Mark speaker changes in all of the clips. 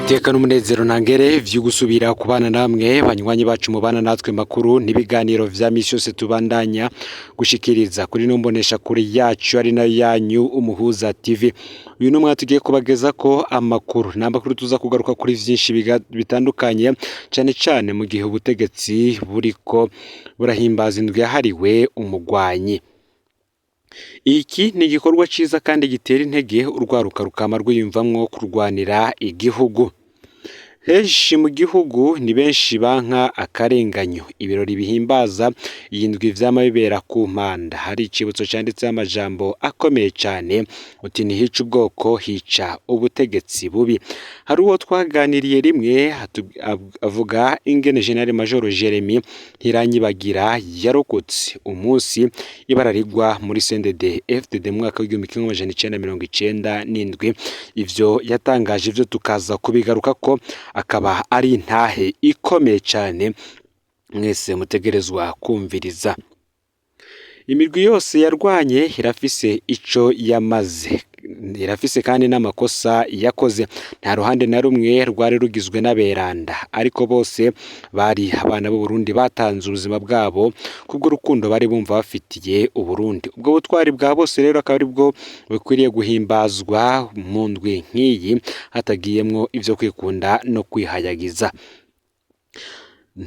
Speaker 1: Niteka n'umunezero ntangere vyo gusubira kubana namwe banywanyi bacu mubana natwe makuru n'ibiganiro vya misi yose tubandanya gushikiriza kuri no mbonesha kuri yacu ari nayo yanyu Umuhuza TV. Uyu ni umwanya tugiye kubageza ko amakuru n'amakuru tuza kugaruka kuri vyinshi bitandukanye, cane cane mu gihe ubutegetsi buriko burahimbaza indwi yahariwe umugwanyi. Iki ni igikorwa ciza kandi gitera intege urwaruka rukama rwiyumvamwo kurwanira igihugu. Henshi mu gihugu ni benshi banka akarenganyo. Ibirori bihimbaza iyi ndwi vyama bibera ku mpanda. Hari icibutso canditseho amajambo akomeye cane uti ntihica ubwoko hica ubutegetsi bubi. Hari uwo twaganiriye rimwe avuga ingene General Major Jeremy Ntiranyibagira yarokotse umunsi ibara rigwa muri CNDD FDD mu mwaka w'1997. Ivyo yatangaje ivyo tukaza kubigarukako, akaba ari intahe ikomeye cane mwese mutegerezwa kumviriza. Imirwi yose yarwanye irafise ico yamaze, irafise kandi n'amakosa yakoze. Nta ruhande na rumwe rwari rugizwe n'aberanda, ariko bose bari abana b'Uburundi batanze ubuzima bwabo kubw'urukundo bari bumva bafitiye Uburundi. Ubwo butwari bwa bose rero akaba aribwo bukwiriye guhimbazwa mu ndwi nk'iyi, hatagiyemwo ivyo kwikunda no kwihayagiza.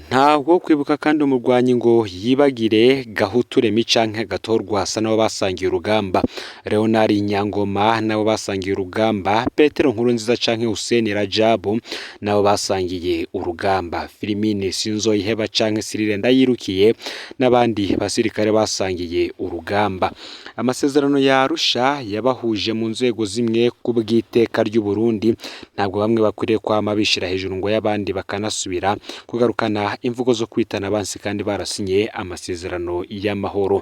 Speaker 1: Ntawo kwibuka kandi umurwanyi ngo yibagire Gahutu Remi canke Gatorwasa nabo basangiye urugamba, Leonard Nyangoma nabo basangiye urugamba, Petero Nkurunziza canke Hussein Rajabu nabo basangiye urugamba, Filimine Sinzoyiheba canke Cyrille Ndayirukiye n'abandi basirikare basangiye urugamba. Amasezerano ya Arusha yabahuje mu nzego zimwe kubw'iteka ry'Uburundi, ntabwo bamwe bakwiriye kwama bishira hejuru ngo y'abandi bakanasubira kugarukana imvugo zo kwitana abansi kandi barasinye amasezerano y'amahoro.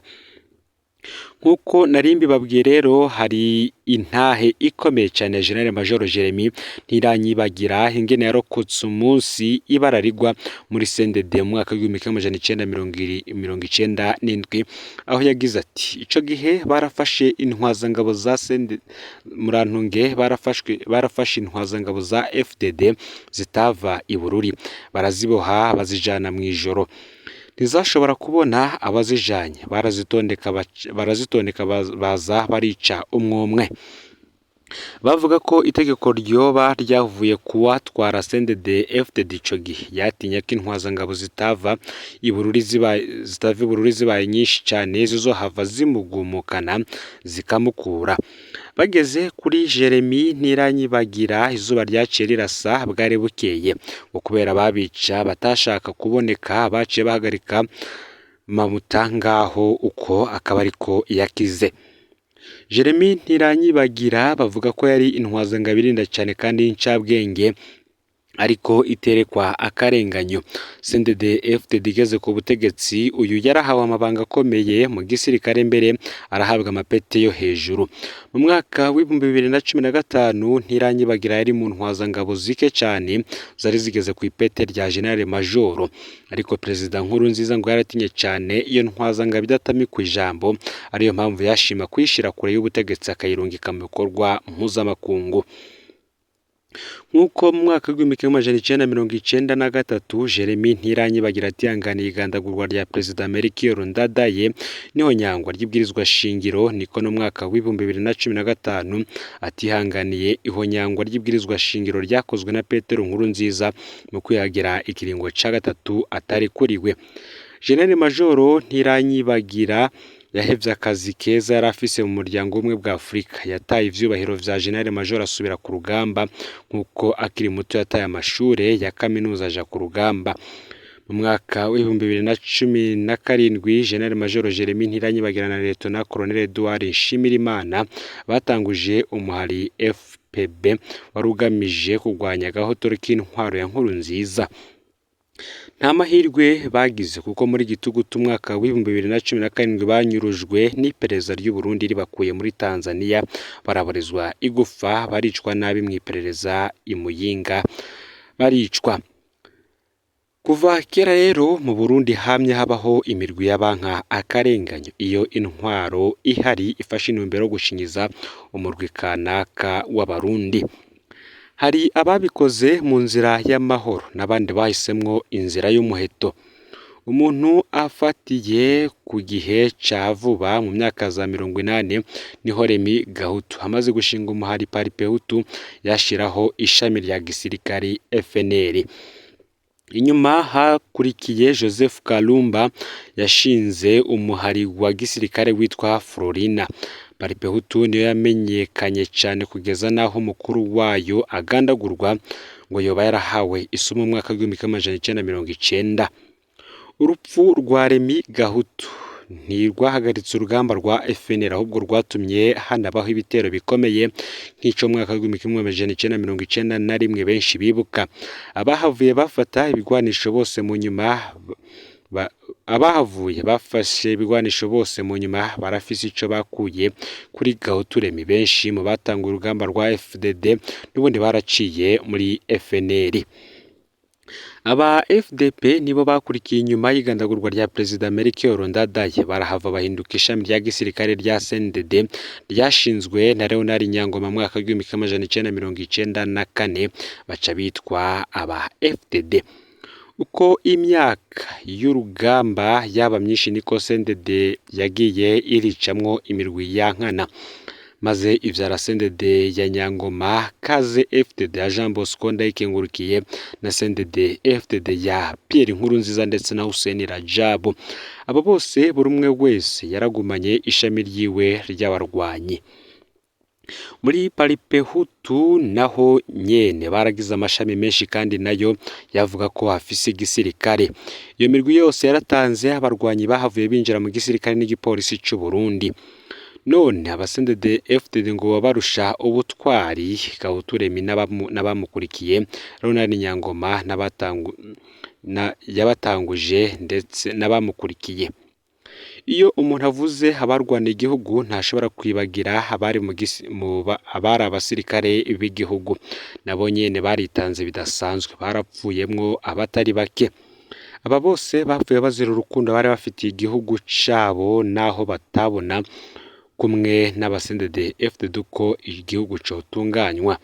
Speaker 1: Nk'uko nari mbibabwiye rero, hari intahe ikomeye cane ya General Major Jeremy Ntiranyibagira ingene yarokotse umunsi ibara rigwa muri CNDD mu mwaka w'1997, aho yagize ati: ico gihe barafashe intwazangabo za CNDD, Murantunge barafashe intwazangabo za FDD zitava i Bururi, baraziboha bazijana mw'ijoro. Ntizashobora kubona abazijanye, barazitondeka baza barica umwumwe. Bavuga ko itegeko ryoba ryavuye kuwatwara CNDD FDD ico gihe, yatinya ko intwazangabo zitava i Bururi zibaye nyinshi cane zizohava zimugumukana zikamukura. Bageze kuri Jeremy Ntiranyibagira izuba ryaciye rirasa bwari bukeye, ngo kubera babica batashaka kuboneka baciye bahagarika Mamuta ngaho uko akaba ariko yakize. Jeremy Ntiranyibagira bavuga ko yari intwazangabo irinda cane kandi y'incabwenge, ariko iterekwa akarenganyo. CNDD FDD igeze ku butegetsi, uyu yarahawe amabanga akomeye mu gisirikare, mbere arahabwa amapete yo hejuru. Mu mwaka w'2015 Ntiranyibagira yari mu ntwazangabo zike cane zari zigeze ku ipete rya General Major, ariko Perezida Nkurunziza ngo yaratinye cane iyo ntwazangabo idatamikwa ijambo, ariyo mpamvu yashima kuyishira kure y'ubutegetsi akayirungika mu bikorwa mpuzamakungu. Nk'uko mu mwaka w'1993 Jeremy Ntiranyibagira atihanganiye igandagurwa rya Perezida Melchior Ndadaye n'ihonyangwa ry'ibwirizwa shingiro, niko no mu mwaka w'2015 atihanganiye ihonyangwa ry'ibwirizwa shingiro ryakozwe na Petero Nkurunziza mu kwihagira ikiringo ca gatatu atarekuriwe. General Major Ntiranyibagira yahevye akazi keza yari afise mu muryango w'ubumwe bwa Afurika, yataye ivyubahiro vya General Major asubira ku rugamba, nk'uko akiri muto yataye amashure ya kaminuza aja ku rugamba. Mu mwaka w'2017 General Major Jeremy Ntiranyibagira na Lieutenant Colonel Edouard Nshimirimana batanguje umuhari FPB wari ugamije kurwanya agahotoro k'intwaro ya Nkurunziza. Nta mahirwe bagize kuko muri gitugutu umwaka w'2017 banyurujwe n'iperereza ry'Uburundi ribakuye muri Tanzania, baraborezwa igufa, baricwa nabi mw'iperereza i Muyinga baricwa. Kuva kera rero mu Burundi hamye habaho imirwi y'abanka akarenganyo, iyo intwaro ihari ifashe intumbero yo gushinyiza umurwi kanaka w'Abarundi. Hari ababikoze mu nzira y'amahoro n'abandi bahisemwo inzira y'umuheto. Umuntu afatiye ku gihe ca vuba mu myaka za 80 niho Remy Gahutu amaze gushinga umuhari Paripehutu yashiraho ishami rya gisirikari FNL. Inyuma hakurikiye Joseph Kalumba yashinze umuhari wa gisirikare witwa Florina. Paripehutu niyo yamenyekanye cane kugeza naho mukuru wayo agandagurwa ngo yoba yarahawe isumu mu mwaka w'1990. Urupfu rwa Remy Gahutu ntirwahagaritse urugamba rwa FNL, ahubwo rwatumye hanabaho ibitero bikomeye nk'ico mu mwaka w'1991 benshi bibuka. Abahavuye bafata ibigwanisho bose mu nyuma abahavuye bafashe ibigwanisho bose mu nyuma barafise ico bakuye kuri Gahutu Remy. Benshi mu batanguye urugamba rwa FDD n'ubundi baraciye muri FNL. Aba FDP nibo bakurikiye inyuma y'igandagurwa rya Perezida Melchior Ndadaye, barahava bahinduka ishami rya gisirikare rya CNDD ryashinzwe na Leonard Nyangoma mu mwaka w'1994, baca bitwa aba FDD. Uko imyaka y'urugamba yaba myinshi niko CNDD yagiye iricamwo imirwi ya nkana, maze ivyara CNDD ya Nyangoma, Kaze FDD ya Jean Bosco Ndayikengurukiye na CNDD FDD ya Pierre Nkurunziza ndetse na Hussein Rajabu. Abo bose buri umwe wese yaragumanye ishami ryiwe ry'abarwanyi. Muri Paripehutu naho nyene baragize amashami menshi kandi nayo yavuga ko afise igisirikare. Iyo mirwi yose yaratanze abarwanyi bahavuye binjira mu gisirikare n'igipolisi c'u Burundi. None aba CNDD FDD ngo babarusha ubutwari Gahutu Remy n'abamukurikiye Leonard Nyangoma yabatanguje ndetse n'abamukurikiye. Iyo umuntu avuze abarwana igihugu ntashobora kwibagira abari abari abasirikare b'igihugu, nabo nyene baritanze bidasanzwe, barapfuyemwo abatari bake. Aba bose bapfuye bazira urukundo bari bafitiye igihugu cabo naho batabona kumwe n'aba CNDD FDD uko igihugu cotunganywa.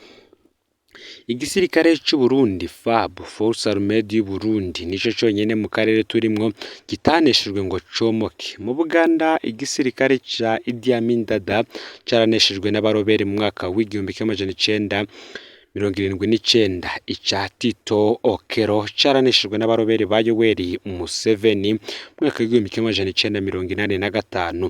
Speaker 1: Igisirikare c'u Burundi FAB, Force Armée du Burundi, nico conyene mu karere turimwo kitaneshejwe ngo comoke. Mu Buganda igisirikare ca Idi Amin Dada caraneshejwe n'abarobere mu mwaka w'1979, ica Tito Okello caraneshejwe n'abarobere ba Yoweri Museveni mu mwaka w'1985.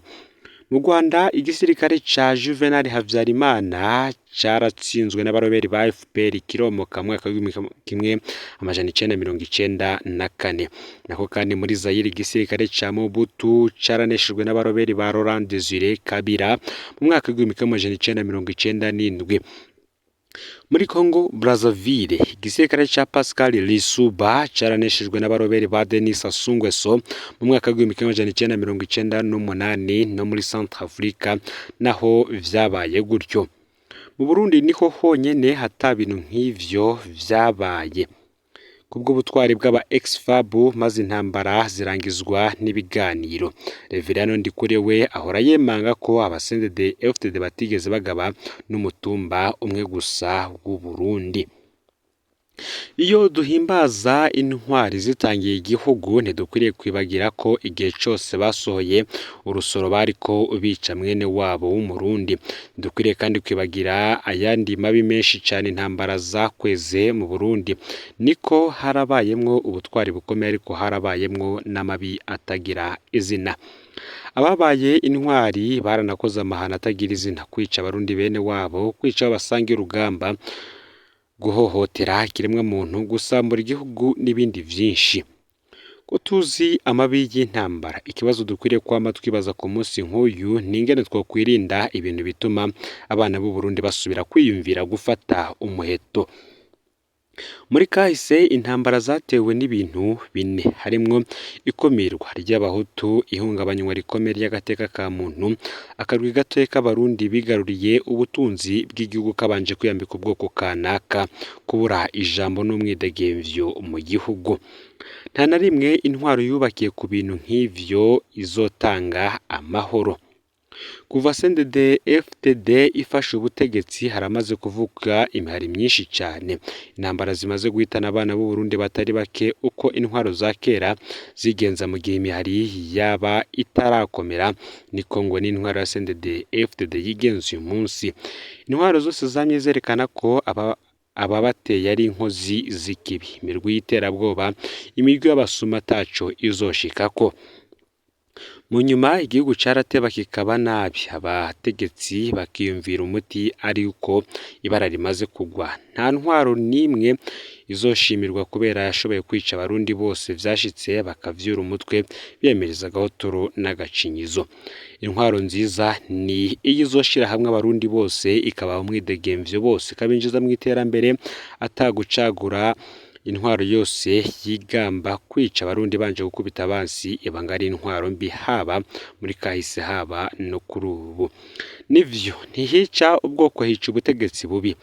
Speaker 1: Mu Rwanda igisirikare ca Juvenal Havyarimana caratsinzwe n'abaroberi ba FPR kiromoka mu mwaka w'1994. Nako kandi muri Zaire igisirikare ca Mobutu caraneshejwe n'abaroberi ba Laurent Desire Kabila mu mwaka w'1997. Muri Congo Brazzaville igisirikare ca Pascal Lissouba caraneshejwe n'abaroberi ba Denis Sassou Nguesso mu mwaka w'1998, no muri Centrafrica naho vyabaye gutyo. Mu Burundi niho honyene hata bintu nk'ivyo vyabaye kubwo butwari bw'aba ex-FAB, maze intambara zirangizwa n'ibiganiro. Reverien Ndikurewe ahora yemanga ko aba CNDD FDD batigeze bagaba n'umutumba umwe gusa w'u Burundi. Iyo duhimbaza intwari zitangiye igihugu ntidukwiriye kwibagira ko igihe cose basohoye urusoro bariko bica mwene wabo w'Umurundi. Ntidukwiriye kandi kwibagira ayandi mabi menshi cane intambara zakweze mu Burundi. Niko harabayemwo ubutwari bukomeye, ariko harabayemwo n'amabi atagira izina. Ababaye intwari baranakoze amahano atagira izina, kwica abarundi bene wabo, kwica abo basangiye urugamba, guhohotera ikiremwamuntu, gusambura igihugu n'ibindi vyinshi. Ko tuzi amabi y'intambara, ikibazo dukwiriye kwama twibaza ku munsi nk'uyu ni ingene twokwirinda ibintu bituma abana b'u Burundi basubira kwiyumvira gufata umuheto. Muri kahise intambara zatewe n'ibintu bine, harimwo ikumirwa ry'abahutu, ihungabanywa rikomeye ry'agateka ka muntu, akarwi gatoya k'abarundi bigaruriye ubutunzi bw'igihugu kabanje kwiyambika ubwoko kanaka, kubura ijambo n'umwidegemvyo mu gihugu. Nta na rimwe intwaro yubakiye ku bintu nk'ivyo izotanga amahoro. Kuva CNDD FDD ifashe ubutegetsi haramaze kuvuka imihari myinshi cyane, intambara zimaze guhitana abana b'u Burundi batari bake. Uko intwaro za kera zigenza mu gihe imihari yaba itarakomera niko ngo n'intwaro ya CNDD FDD yigenza uyu munsi. Intwaro zose zamye zerekana ko ababateye ari inkozi z'ikibi, imirwi y'iterabwoba, imirwi y'abasuma ataco izoshikako. Mu nyuma igihugu carateba kikaba nabi, abategetsi bakiyumvira umuti ari uko ibara rimaze kugwa. Nta ntwaro n'imwe izoshimirwa kubera yashoboye kwica abarundi bose, vyashitse bakavyura umutwe biyemereza agahotoro n'agacinyizo. Intwaro nziza ni iyo izoshira hamwe abarundi bose, ikabaha umwidegemvyo bose, ikabinjiza mw'iterambere atagucagura. Intwaro yose yigamba kwica abarundi banje gukubita abansi ibanga ari intwaro mbi, haba muri kahise haba no kuri ubu. Nivyo, ntihica ubwoko, hica ubutegetsi bubi.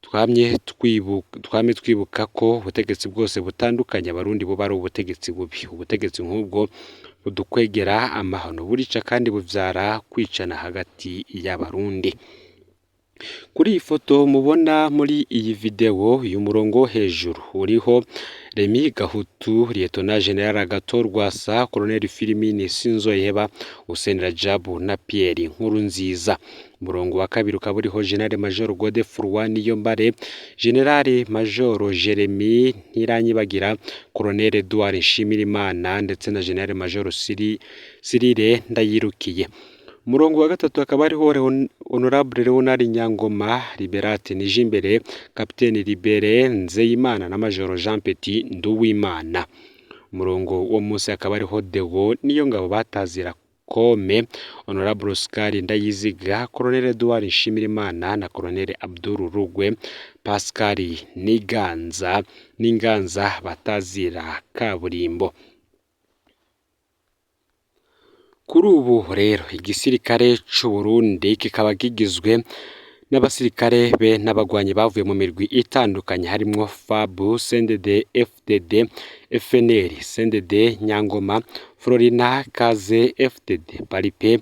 Speaker 1: Twamye twibuka ko ubutegetsi bwose butandukanye abarundi buba ari ubutegetsi bubi. Ubutegetsi nk'ubwo budukwegera amahano, burica kandi buvyara kwicana hagati y'abarundi. Kuri iyi foto mubona muri iyi video, uyu murongo wo hejuru uriho Remy Gahutu, Lieutenant General Agathon Rwasa, Colonel Firmin Sinzoyiheba, Hussein Rajabu na Pierre Nkurunziza. Umurongo wa kabiri ukaba uriho General Major Godefroid Niyombare, General Major Jeremy Ntiranyibagira, Colonel Edouard Nshimirimana ndetse na General Major Cyrille Ndayirukiye. Umurongo wa gatatu hakaba hariho Honorable Leonard Nyangoma, Liberate Nijimbere, Capitaine Libere Nzeyimana na Major Jean Petit Nduwimana. Umurongo wo munsi hakaba hariho Deo Niyongabo batazira Kome, Honorable Oscar Ndayiziga, Colonel Edouard Nshimirimana na Colonel Abdul Rugwe, Pascal Niganza n'Inganza batazira Kaburimbo. Kuri ubu rero igisirikare c'u Burundi kikaba kigizwe n'abasirikare be n'abagwanyi bavuye mu mirwi itandukanye harimwo FAB, CNDD, FDD, FNL, CNDD, Nyangoma, Florina, Kaze, FDD, Paripe,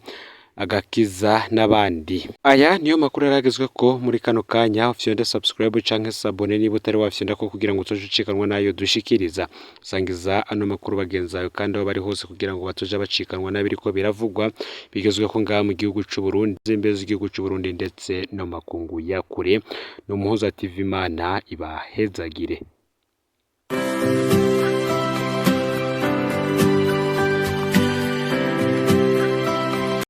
Speaker 1: Agakiza n'abandi. Aya niyo makuru yaragezwe ko muri kano kanya. Ufyonde subscribe canke s'abonner niba utari wafyonda ko kugira ngo utoje ucikanwa nayo dushikiriza. Sangiza ano makuru bagenzi bawe kandi aho bari hose kugira ngo batoje bacikanwa n'abiriko biravugwa bigezweho ngaha mu gihugu c'u Burundi, zimbe z'igihugu c'u Burundi ndetse no makungu ya kure. N'Umuhuza TV, Imana ibahezagire.